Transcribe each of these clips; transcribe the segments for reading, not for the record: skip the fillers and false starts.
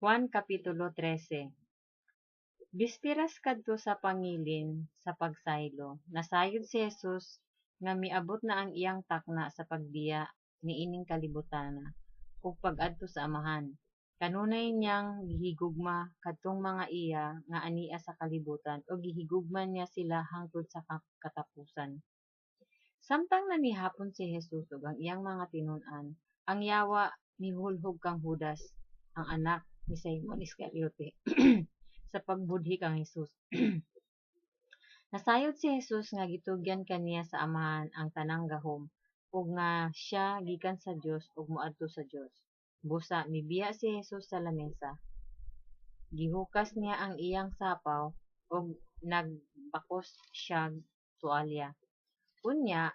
Juan Kapitulo 13. Bisperas kadto sa pangilin sa pagsaylo, nasayod si Jesus nga miabot na ang iyang takna sa pagbiya niining kalibotana ug pag-adto sa Amahan. Kanunay niyang gihigugma kadtong mga iya nga ania sa kalibutan ug gihigugma niya sila hangtod sa katapusan. Samtang nanihapon si Jesus ug ang iyang mga tinun-an, ang yawa mihulhog kang Judas, ang anak ni Simon Iscariote, sa pagbudhi kang Jesus. Nasayod si Jesus nga gitugyan kaniya sa Amahan ang tanang gahom, ug nga siya gikan sa Dios ug moadto sa Dios. Busa mibiya si Jesus sa lamesa. Gihukas niya ang iyang sapaw ug nagbakos siyag tuwalya. Unya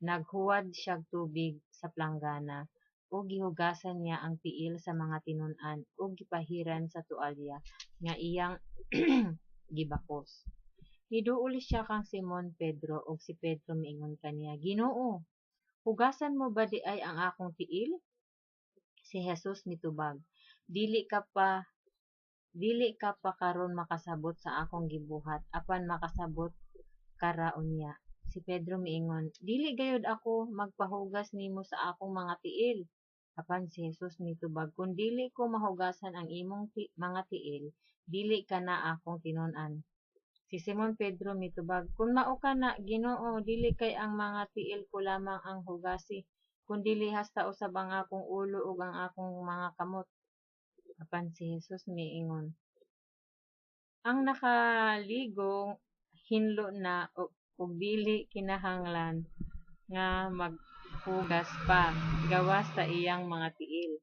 naghuwad siyag tubig sa planggana ug gihugasan niya ang tiil sa mga tinun-an ug gipahiran sa tuwalya nga iyang gibakos. Miduol siya kang Simon Pedro ug si Pedro miingon kaniya, "Ginoo, hugasan mo ba diay ang akong tiil?" Si Jesus mitubag, "Dili ka pa karon makasabot sa akong gibuhat, apan makasabot ka ra unya." Si Pedro miingon, "Dili gayud ako magpahugas nimo sa akong mga tiil." Apan si Jesus mitubag, "Kun dili ko mahugasan ang imong mga tiil, dili ka na akong tinun-an." Si Simon Pedro mitubag, "Kun mao kana, Ginoo, dili kay ang mga tiil ko lamang ang hugasi, kundili hasta usab ang akong ulo ug ang akong mga kamot." Apan si Jesus miingon, "Ang nakaligo hinlo na ug dili kinahanglan nga maghugas pa gawas sa iyang mga tiil.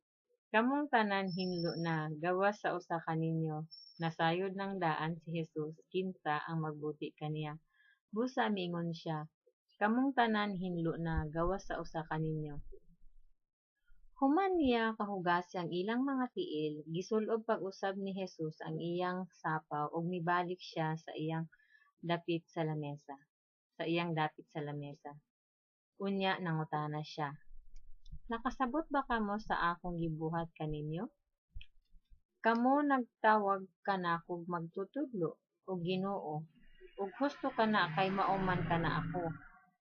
Kamong tanan hinlo na, gawas sa usa kaninyo." Nasayod nang daan si Jesus kinsa ang magbudhi kaniya. Busa miingon siya, "Kamong tanan hinlo na, gawas sa usa kaninyo." Human niya kahugasi ang ilang mga tiil, gisul-ob pag-usab ni Jesus ang iyang sapaw ug mibalik siya sa iyang dapit sa lamesa. Sa iyang dapit sa lamesa. Unya nangutana siya, "Nakasabot ba kamo sa akong gibuhat kaninyo? Kamo nagtawag kanakog Magtutudlo ug Ginoo, ug husto kana kay mao man kana ako.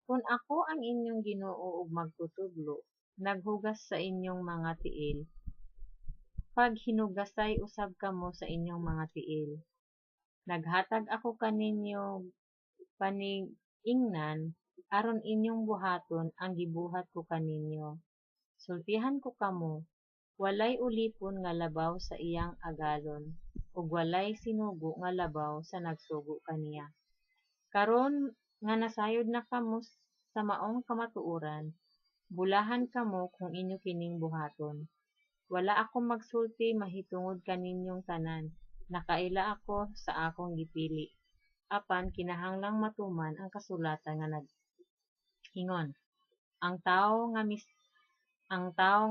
Kun ako ang inyong Ginoo ug Magtutudlo naghugas sa inyong mga tiil, paghinugasay usab kamo sa inyong mga tiil. Naghatag ako kaninyo paniingnan aron inyong buhaton ang gibuhat ko kaninyo. Sultihan ko kamo, walay ulipon nga labaw sa iyang agalon, ug walay sinugo nga labaw sa nagsugo kaniya. Karon nga nasayod na kamo sa maong kamatuoran, bulahan kamo kung inyo kining buhaton. Wala ako magsulti mahitungod kaninyong tanan, nakaila ako sa akong gipili. Apan kinahanglang matuman ang kasulatan nga naghingon, Ang tawo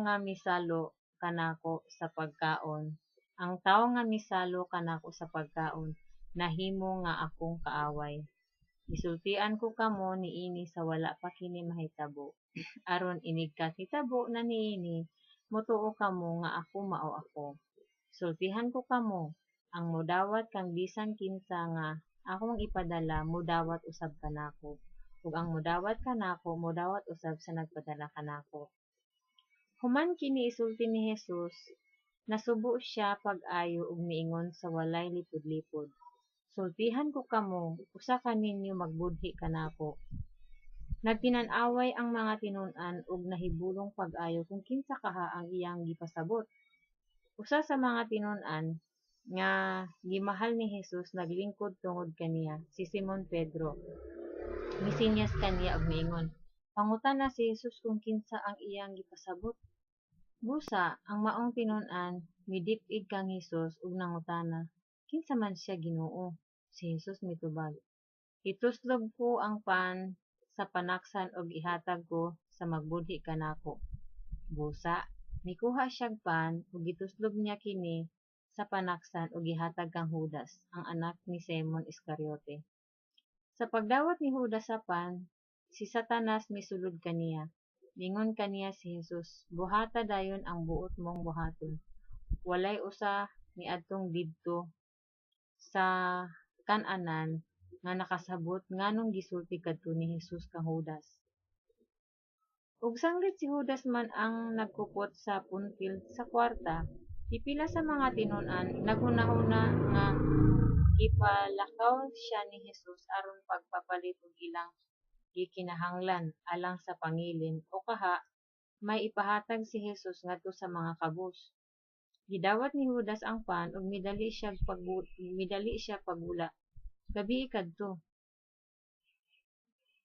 nga misalo kanako sa pagkaon, ang tawo nga misalo kanako sa pagkaon, nahimo nga akong kaaway. Gisultian ko kamo niini sa wala pa kini mahitabo, aron inig kahitabo na niini, motuo kamo nga ako mao ako. Sultihan ko kamo, ang modawat kang bisan kinsa nga akong ipadala modawat usab kanako, ug ang modawat kanako modawat usab sa nagpadala kanako." Human kini isulti ni Jesus, nasubo siya pag-ayo ug miingon sa walay lipod-lipod, "Sultihan ko kamo, usa kaninyo magbudhi kanako." Nagtinan-away ang mga tinun-an ug nahibulong pag-ayo kung kinsa kaha ang iyang gipasabot. Usa sa mga tinun-an nga gimahal ni Jesus naglingkod tungod kaniya, si Simon Pedro. Misinyas kaniya ug miingon, "Pangutana si Jesus kung kinsa ang iyang gipasabot." Busa ang maong tinun-an midip-id kang Jesus ug nangutana, "Kinsa man siya, Ginoo?" Si Jesus mitubag, "Ituslob ko ang pan sa panaksan ug ihatag ko sa magbudhi kanako." Busa mikuha siyag pan ug gituslob niya kini sa panaksan ug gihatag kang Judas, ang anak ni Simon Iscariote. Sa pagdawat ni Judas sa pan, si Satanas misulod kaniya. Miingon kaniya si Jesus, "Buhata dayon ang buot mong buhaton." Walay usa niadtong didto sa kan-anan nga nakasabot nganong gisulti kadto ni Jesus kang Judas. Ug sanglit si Judas man ang nagkupot sa puntil sa kwarta, pipila sa mga tinun-an naghunahuna nga gipalakaw siya ni Jesus aron pagpapalit og ilang gikinahanglan alang sa pangilin o kaha may ipahatag si Jesus ngadto sa mga kabus. Gidawat ni Judas ang pan ug midali siya pagwala. Gabii kadto.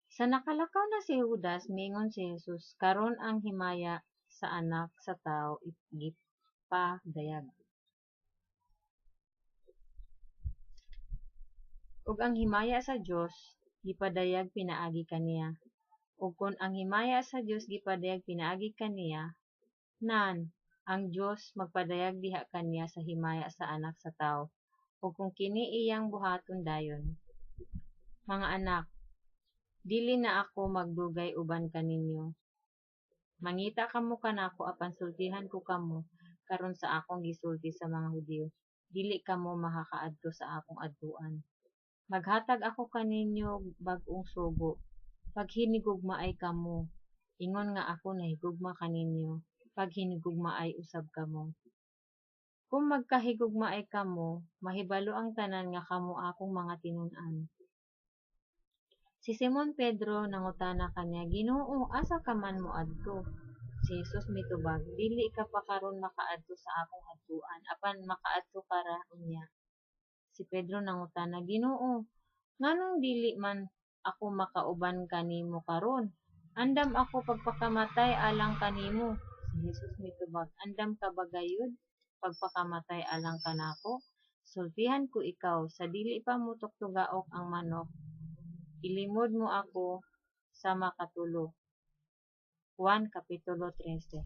Sa nakalakaw na si Judas, miingon si Jesus, "Karon ang himaya sa Anak sa Tawo gipadayag. Ug ang himaya sa Dios gipadayag pinaagi kaniya. Ug kon ang himaya sa Dios gipadayag pinaagi kaniya, nan ang Dios magpadayag diha kaniya sa himaya sa Anak sa Tawo, ug kung kini iyang buhaton dayon. Mga anak, dili na ako magdugay uban kaninyo. Mangita kamo kanako apan sultihan ko kamo karon sa akong gisulti sa mga Hudiyo, dili kamo makakaadto sa akong adtuan. Maghatag ako kaninyo bag-ong sugo, paghinigugmaay kamo, ingon nga ako nahigugma kaninyo, paghinigugmaay usab kamo. Kung magkahigugmaay kamo, mahibalo ang tanan nga kamo akong mga tinun-an. Si Simon Pedro nangutana kaniya, "Ginoo, asa ka man moadto?" Si Jesus mitubag, "Dili ka pa karon makaadto sa akong adtuan, apan makaadto ka ra unya." Si Pedro nangutana, "Ginoo, nganong dili man ako makauban kanimo karon? Andam ako pagpakamatay alang kanimo." Si Jesus mitubag, "Andam ka ba gayud pagpakamatay alang kanako? Sultihan ko ikaw, sa dili pa motugtugaok ang manok, ilimod mo ako sama katulo." Juan Kapitulo 13.